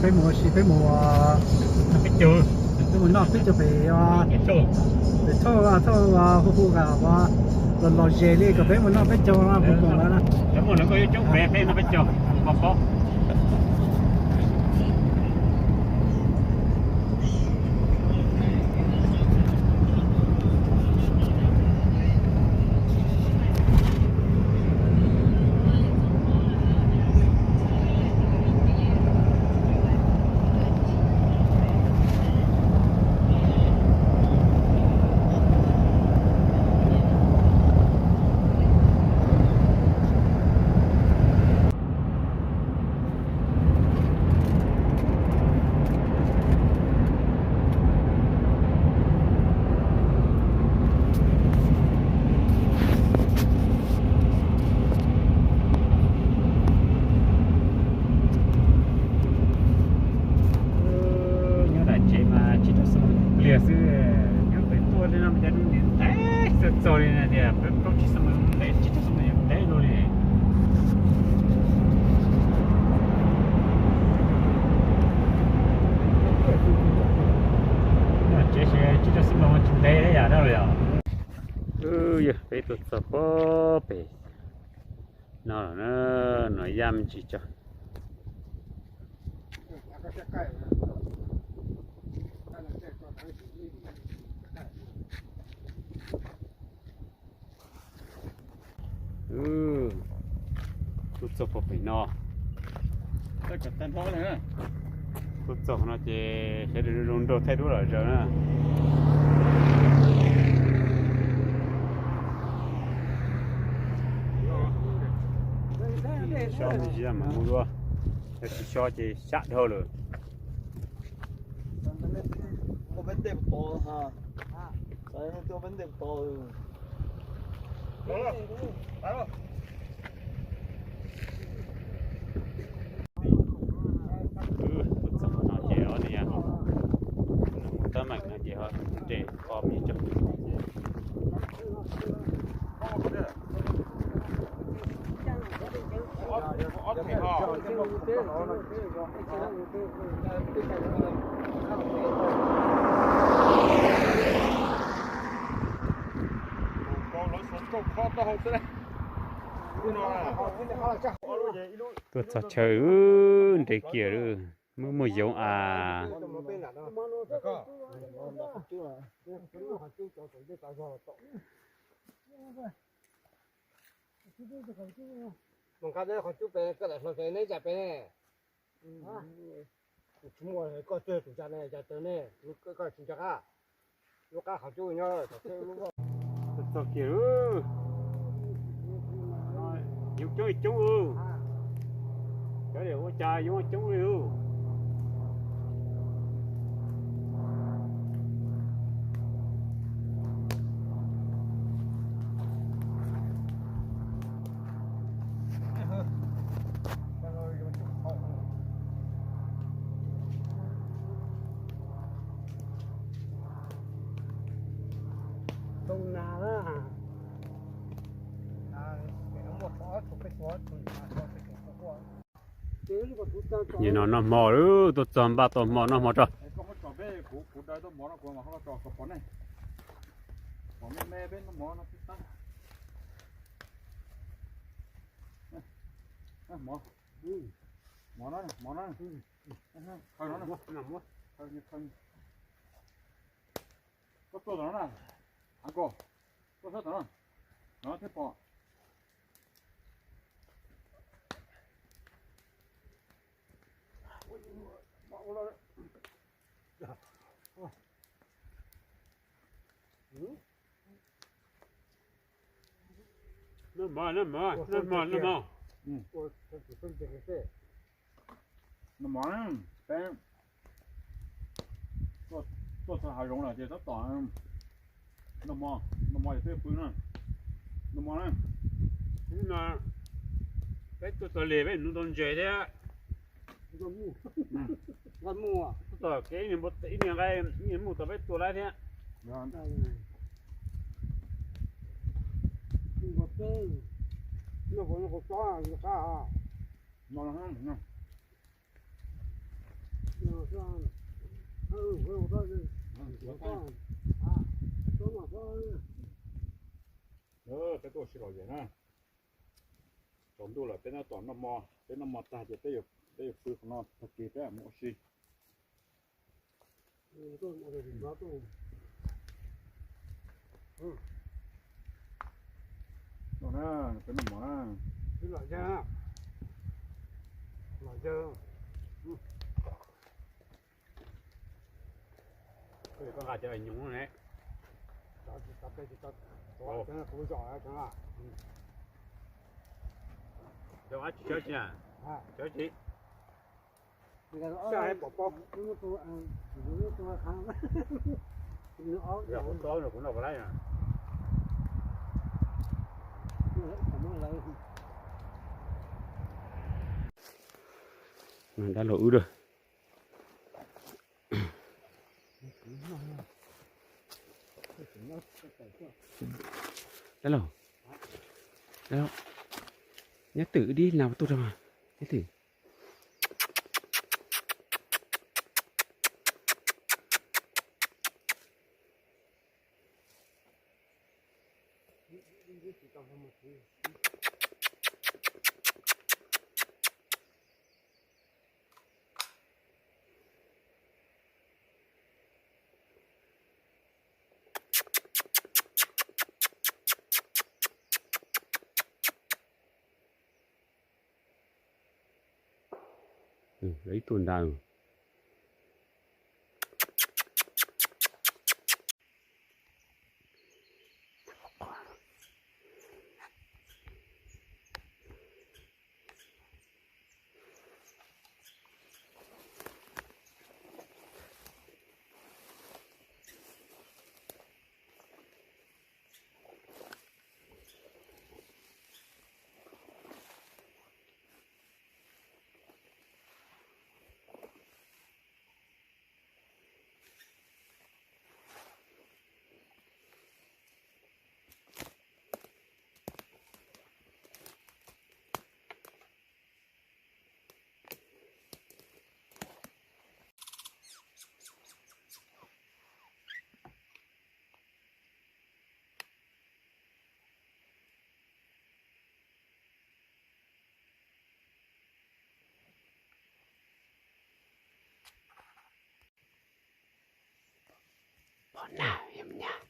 Peb mus ua si, peb mus, peb mus noj peb caug pem, pem thauj thauj hu hu kom los los zes li kom peb mus noj peb caug puv koom lawm na. Peb mus no koj yuav coob pem, peb noj peb caug, pom paub. Nyob daim tsev mas tsib rau xuab moos pliag xwb, nyob pem tuaj li no cas niam ntev txog txog li na, tias plaub tsib xuab moos ntev, tsib rau xuab moos ntev luaj li. Nyob tsev ces tsib rau xuab moos tsis ntev yam dab los yog. Yog peb tuaj txog pob pem no lawm na, no yaj me ntsis tso. Tuaj txog pob pem no, tuaj txog no ces sawv daws zoo nraug thaij duab lom zem na. Xyob me ntsis mam mus dua, yog tsis xyob ces xyab dhau lawm. Tuaj txog no ces ob niag tab meem no ces ho nres qos pib tso. Tuaj txog chaw nres kiag, muaj muaj yoov as. Mus nqa qhov cub pem, koj daim hlau ces neb zais pem ne. Tsis muaj, koj tseg tus zais ne, zais tawv ne, koj tsis nco qab. Lub qab qhov cub nyob tom teb lub. Txog kiag, yoov coob coob, cov ua cas yoov coob li. Nim no noj hmo lawm, tuaj txog npaj tau hmo noj hmo tso. Koj tuaj tom no na, Av Kos, tuaj sab tom no, no thiaj pom. Noj mov, noj mov, noj mov, noj mov. Noj mov, peb tuaj txog hav zoov lawm ces tab tom noj mov, noj mov ces twb pw na. Noj mov na. Hnub no peb tuaj txog li peb nuv tau ntses thiab. Tab tom kev ib niag nqaij ib niag muj tau peb tua laib thiab. Peb tuaj ua si lom zem na. Tsaus ntuj lawm peb tab tom noj mov, peb noj mov tag ces peb yuav pw qhov no tag kis peb mam mus ua si. Noj na, peb noj mov na. Lom zem, lom zem. Koj nqa cov nyoos ne. Kuv zom, cov ab tsis, cov tsis, cov tsis. Yog kuv tau no kuv noj puas laib na. Dab laug wb a. Dab laug, dab laug, nyob twm dib na tuaj rau, nyob twm. Ib tug ntag. Pom nag yog me nyuam.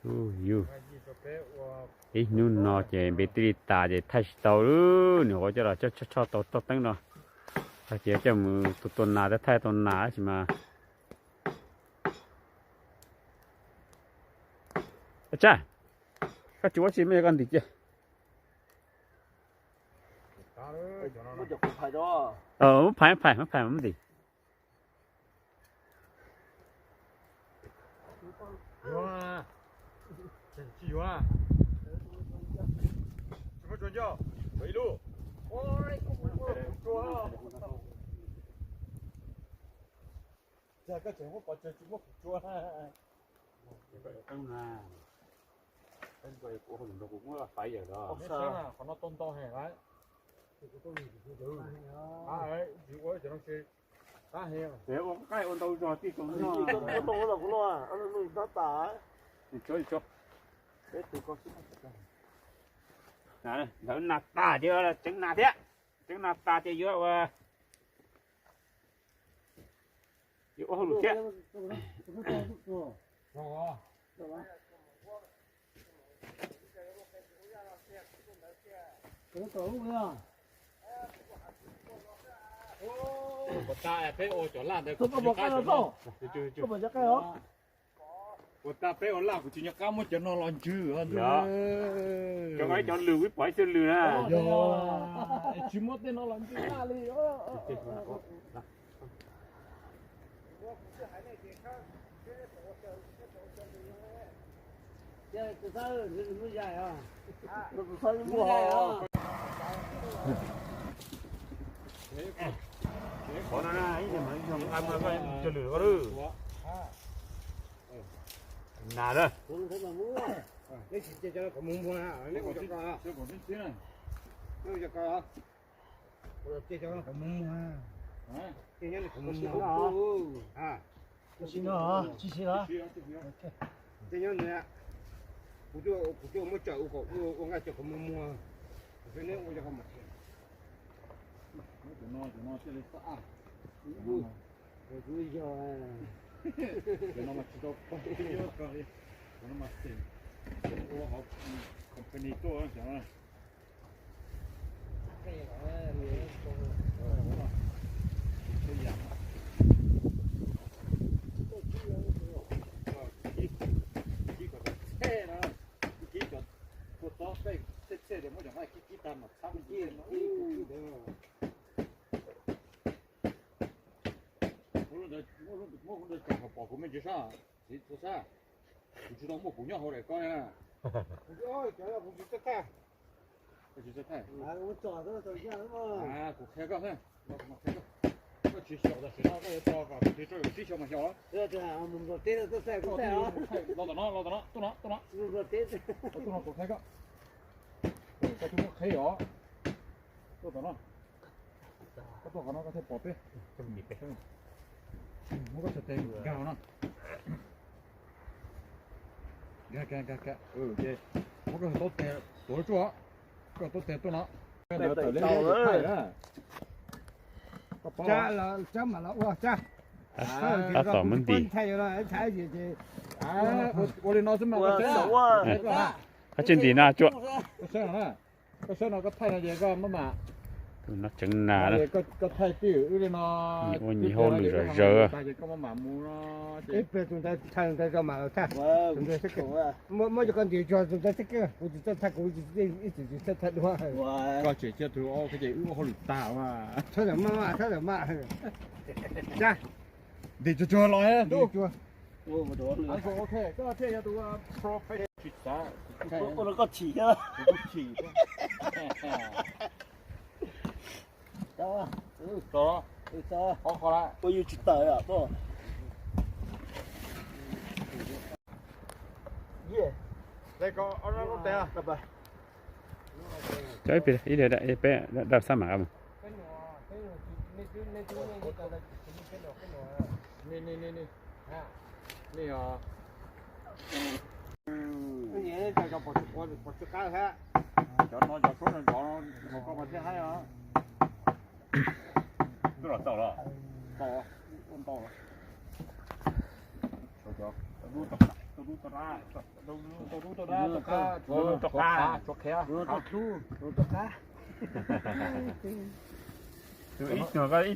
Ub yus, ib hnub no ces npe tij li tas ces thaij tsis tau lawm, nws qhuav coj los tso tso tau toj teeb no. Tag kis coj mus tua tua nas, thaij tua nas tab sis mas. Tsab, koj tsis ua tsi, muab cov koj ntim cia. Muab phais, phais, muab phais mas muab ntim. Koj tseem muab pov tseg tsis muab kuv tsuab na. Qhov no tau ntau heev lawm. Tsis ua cov no, ua qaij ua ntau zog tij tau noj. Ntawd nas tas ces tseev nas thiab, tseev nas tas ces yuav ua, yuav ua hauj lwm thiab. Puas tas peb ua cov laj ntawd, puas tas peb ua laj kuv tsis nco qab muab cov no los ntswg. Cov no ib cov lws, ib pom ib txwg lws na. Tsis muab tej no los ntswg laj li. Qhov no ib yog mas ib yog nqa mus koj cog lwm koj lwm. Nas na. Tsis no, tsis no. Kuv tuaj muab tsawm ua kom ua nqaij cov qhov muag muag, neb ua cov qhov mas. Cov no mas tsis tau, cov no mas xeem, ua hauv company tuaj cov no. Kib kom txhej na, kib cov kua txob tej txhej tias muab cov nqaij kib kib tag mam txhab kib no. Muab lub ntawd tso kom pom kuv me ntsis sab, txiv txhua sab. Kuv tsis tau muaj kuv nyob hauv daim koj na. Kuv tsis txawj thaij. Kuv qhia koj, koj tsis xyaum tam sim no koj yuav tso kom tus twg tso yuav sib xyaum mas xyaum. Los tom no, los tom no, tuaj no, tuaj no. Tuaj no kuv qhia koj. Koj twb muab qheb os. Tuaj tom no. Koj tuaj qhov no koj thiaj pom peb. Muab koj txhais tes nkag no. Nkag, nkag, nkag, nkag. Muab koj taub tes tuav tsuaj. Koj taub tes tuaj no. Ntawd tawm li thaij na. Tsab mam los ua tsab. Tab tom muab ntim. Ua li no xwb mas koj saib. Koj tsis ntim no tsuav. Koj saib no na. Koj saib no koj thaij no ces koj maj mam. Tus no tseev nas na. Koj thaij twj ywm wb li no. Ua nyias hauj lwm zom zaws. Koj maj mam mus no. Ib pliag tus ntawd thaij tus ntawd tso mam los thaij. Muab cov koj ntim tso tus ntawd thaij kiag, kuv tsis txawj thaij, kuv ib txwm tsis txawj thaij dua. Koj tseem cia tus ces wb ua hauj lwm tag mas. Txhob ntawm maj, txhob ntawm maj. Ntim tsuag tsuag los. Koj thiaj yog tus professional. Ua rau koj chim thiab. Ua yus tsis tawm. Cov ib pliag, ib pliag peb daj xab mam mus. Cov no cov suab no nrov koj mas thiaj haib os. Twb los tau los? Tau, ua ntau los. Lub tau. Ib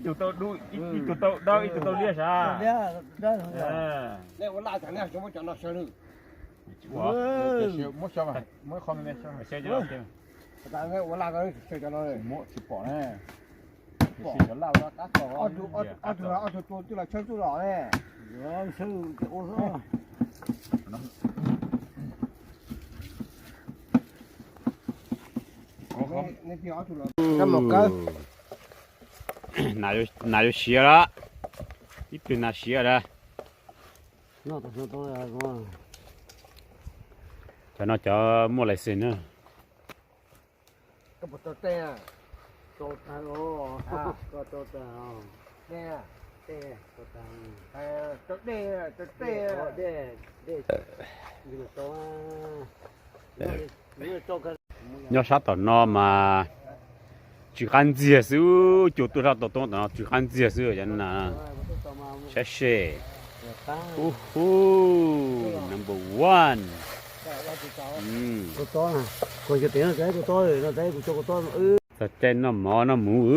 tug tau dub, ib tug tau dawb, ib tug tau liab sav. Ua laj tsis pom ne. Ob tug, ob tug tua twb los tshawb tuaj los ne. Nas yuav siav lawm. Ib tug nas siav lawm. Cov no cov muaj license na. Nyob sab tom no mas tsw qab ntxiag xwb, cua tuaj sab tom toob tom no tsw qab ntxiag xwb cov nas. Saib seb. Uhu, number one. Txog caij noj mov noj mus.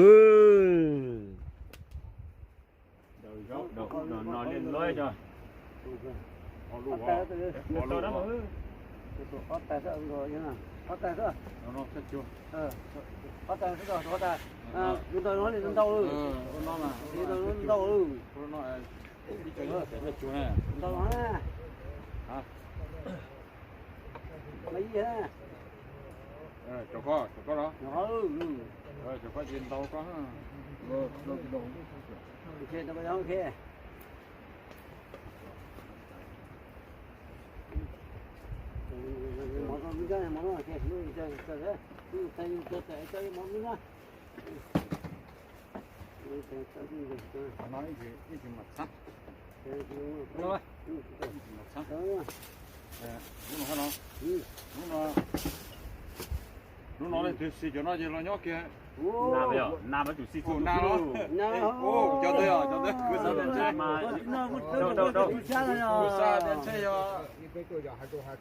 Hnub no leej twg xis cov no ces los nyob kiag. Na, na, cov ntawd, cov ntawd kuv xav tias ntshe, kuv xav tias ntshe yog. Tsis koj hais cov ntawd.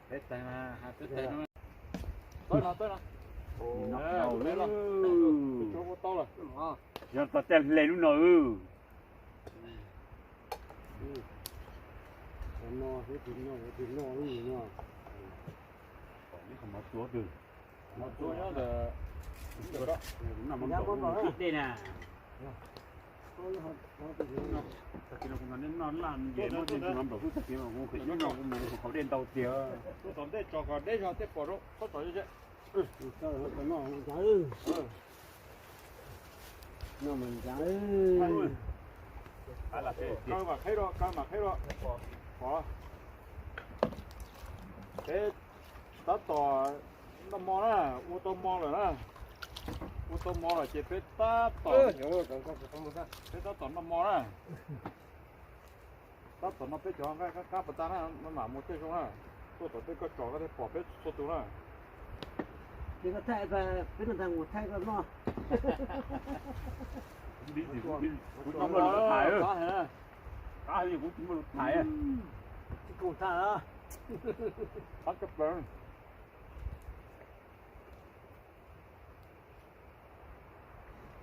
Peb tais mas, peb tais no. Yog tau tej hle lub no. Dej na. Tag kis no kuv noj laj nce muab tej tus no nplaum xwb, tag kis no kuv khwv ib no kuv mus kuv haus dej ntau tiag. Tuaj tom ntej tso kom deb zog tej pom rau txhob tso. Kaw mam qheb rau, kaw mam qheb rau. Peb tab tom noj mov na, ua tau mov lawm na. Ua tau mov lawm ces peb tab tom, peb tab tom noj mov na. Tab tom no peb cov nqaij qab qab pas tag na, no mam mus tej zoo na. Tuaj tom tej koj tsom koj thiaj pom peb txhua tus na. Ces koj thaij, peb noj tag kuv thaij koj noj. Kuv tsis muaj lus tham, qab heev kuv tsis muaj lus tham. Tsis koom tham. Qab tshaj plaws.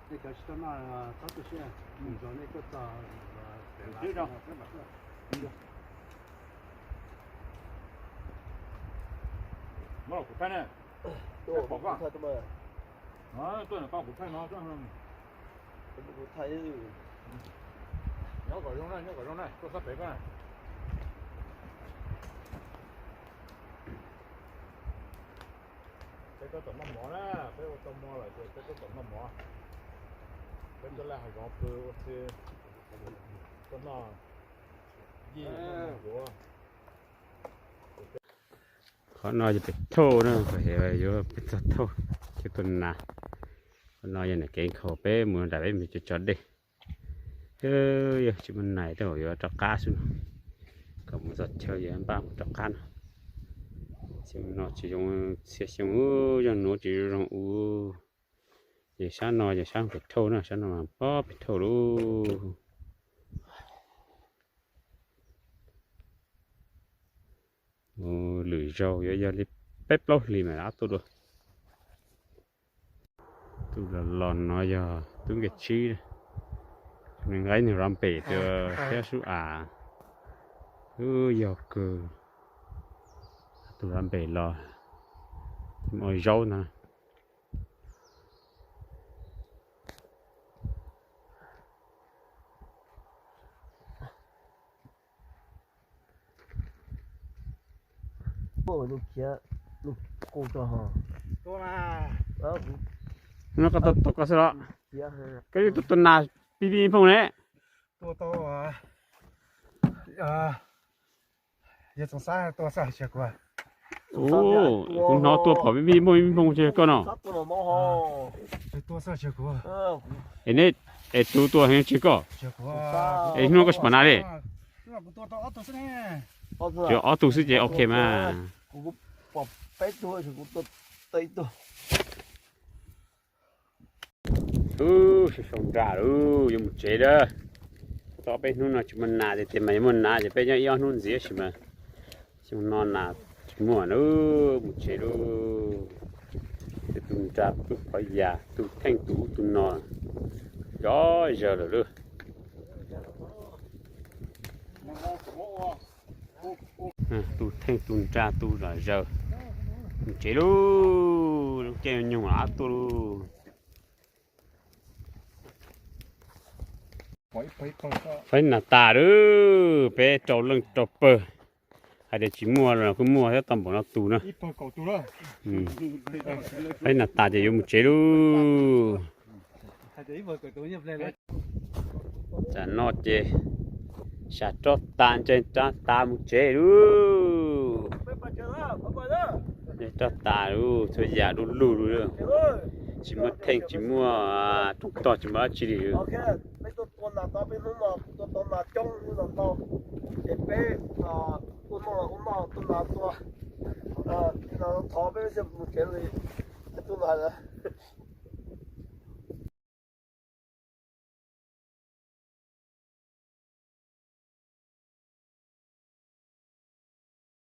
Nej cov tsis tau noj txhob tu siab, mus zog nej tuaj txog. Muab los kuv thaij ne. Pom koj. Tuaj kuv thaij no. Nyob kom zoo na, nyob kom zoo na, tuaj sab pem koj na. Peb tab tom noj mov na, peb ua tau mov lawm ces peb tab tom noj mov. Peb tuaj laj hav zoov pw ua si, tuaj noj yij noj mov. Qhov no yog pem thauj na, yuav pem txog thauj, cov tus nas. No yog niam kev nkhaus peb mus nram peb mus tso dej. Yog tsis muaj nas tej zaum yuav rov qab xwb no. Kom mus txog chaw yog npaj mus rov qab no. Xyoo no tsis zoo, txhia xyoo ub, zoo nuav tsis zoo zoo ub. Ces sab no ces sab pem thauj na, sab no mas pob pem thauj lauj. Lwm zaug yuav yog li peb plaub hlis mas rov tuaj dua. Tus los los no yog tub Nkaj Tsib, nws nqa ib nws rov npem tus thiab sub as. Ub, yog kawg. Tus rov npem los ua zaub ntag. No koj tau koj xwb los? Koj yeej tuaj tua nas pib pib nphooj ne. Kuv hnov tua phom pib pib nphooj pib nphooj tseg koj no. Es neb, es tus tua heev tseg koj. Es hnub no koj tsis pom nas li? Tsuas ob tug xwb ces ok mas. Ub, sau sau nra lauj, yuav mus tsev lawm. Tau peb hnub no tsis muaj nas, tias tias mas yuav muaj nas ces peb nyob ib ob hnub ntxiv tab sis mas xyoo no nas tsis muaj na, mus tsev lauj. Tej tug nra tug phov yas, tug theej tug ub tug no zov zaws lawm lauj. Tug theej tug nra tug zom zaws. Mus tsev lauj, lub caij nyoog los tuaj lauj. Faib nas tas lauj, peb rau leej rau pawg. Hais tias tsis muaj los kuj muaj thiab, tau npaum no tus na. Faib nas tas ces yuav mus tsev lauj. Tsam no ces sam roj tas ntsaig roj tas mus tsev lauj. Ntsaig roj tas lauj, txhua yam du lug lauj. Tsis muaj theej, tsis muaj rooj tog, tsis muaj dab tsi li. Peb tuaj tua nas tau peb hnub no, kuv tua tau nas coob hnub no tau. Ces peb tuaj noj ua noj tua nas tua, thov peb mus tsev li, peb tuaj nas.